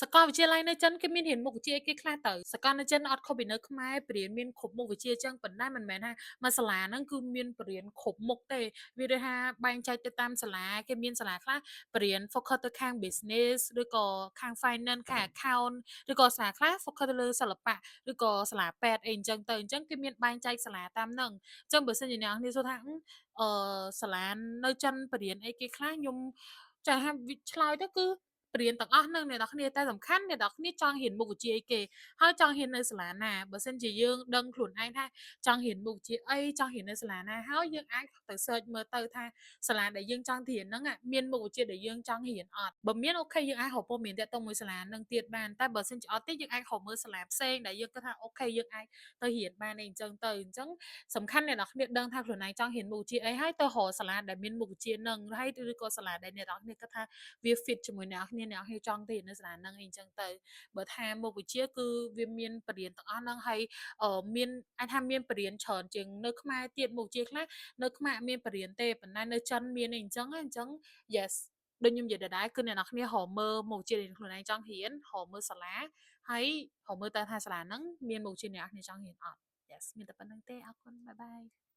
សាកលវិទ្យាល័យនៅចិនគេមានរៀនមុខវិជ្ជាអីគេខ្លះទៅសាកលនៅចិនអត់ខុសពីនៅខ្មែរបរៀនមានគ្រប់មុខវិជ្ជាចឹងប៉ុន្តែមិនមែនថាមួយសាលាហ្នឹងគឺមានបរៀនគ្រប់មុខទេវាដូចថាបែងចែកទៅតាមសាលាគេមានសាលាខ្លះបរៀន focus ទៅខាង business ឬក៏ខាង finance ខាង account ឬក៏សាលាខ្លះ focus ទៅលើសិល្បៈឬក៏សាលាពេទ្យអីអញ្ចឹងទៅអញ្ចឹងគេមានបែងចែកសាលាតាមហ្នឹងអញ្ចឹងបើសិនជាអ្នកនរគ្នាសួរថាអឺសាលានៅចិនបរៀនអីគេខ្លះខ្ញុំចាស់ឆ្លើយទៅគឺបរៀនទាំងអស់ហ្នឹងអ្នកនរគ្នាតែសំខាន់អ្នកនរគ្នាចង់រៀនមុខវិជ្ជាអីគេហើយចង់រៀននៅសាលាណាបើសិនជាយើងដឹងខ្លួនឯងថាចង់រៀនមុខវិជ្ជាអីចង់រៀននៅសាលាណាហើយយើងអាចទៅ search មើលទៅថាសាលាដែលយើងចង់រៀនហ្នឹងមានមុខវិជ្ជាដែលយើងចង់រៀនអត់បើមាន okay យើងអាចរកព័ត៌មានទាក់ទងមួយសាលាហ្នឹងទៀតបានតែបើសិនជាអត់ទេយើងអាចរកមើលសាលាផ្សេងដែលយើងគិតថា okay យើងអាចទៅរៀនបានអីអញ្ចឹងទៅអញ្ចឹងសំខាន់អ្នកនរគ្នាដឹងថាខ្លួនឯងចង់រៀនមុខវិជ្ជាអីហើយទៅរកសាលាដែលមានមុខវិជ្ជាហ្នឹងហើយឬក៏សាលាដែលអ្នកនរគ្នាគិតថាវា fit ជាមួយអ្នកនរគ្នាអ្នកនរគ្នាចង់ទៅរៀននៅសាលាហ្នឹងអីអញ្ចឹងទៅបើថាមុខវិជ្ជាគឺវាមានបរិញ្ញាទាំងអស់ហ្នឹងហើយមានអាចថាមានបរិញ្ញាច្រើនជាងនៅខ្មែរទៀតមុខវិជ្ជាខ្លះនៅខ្មែរអត់មានបរិញ្ញាទេប៉ុន្តែនៅចិនមានអីអញ្ចឹងអញ្ចឹង yes ដូចខ្ញុំនិយាយដដែលគឺអ្នកនរគ្នារកមើលមុខវិជ្ជាដែលខ្លួនឯងចង់រៀនរកមើលសាលាហើយរកមើលតើថាសាលាហ្នឹងមានមុខវិជ្ជាអ្នកនរគ្នាចង់រៀនអត់ yes មានតែប៉ុណ្្នឹងទេអរគុណ bye bye.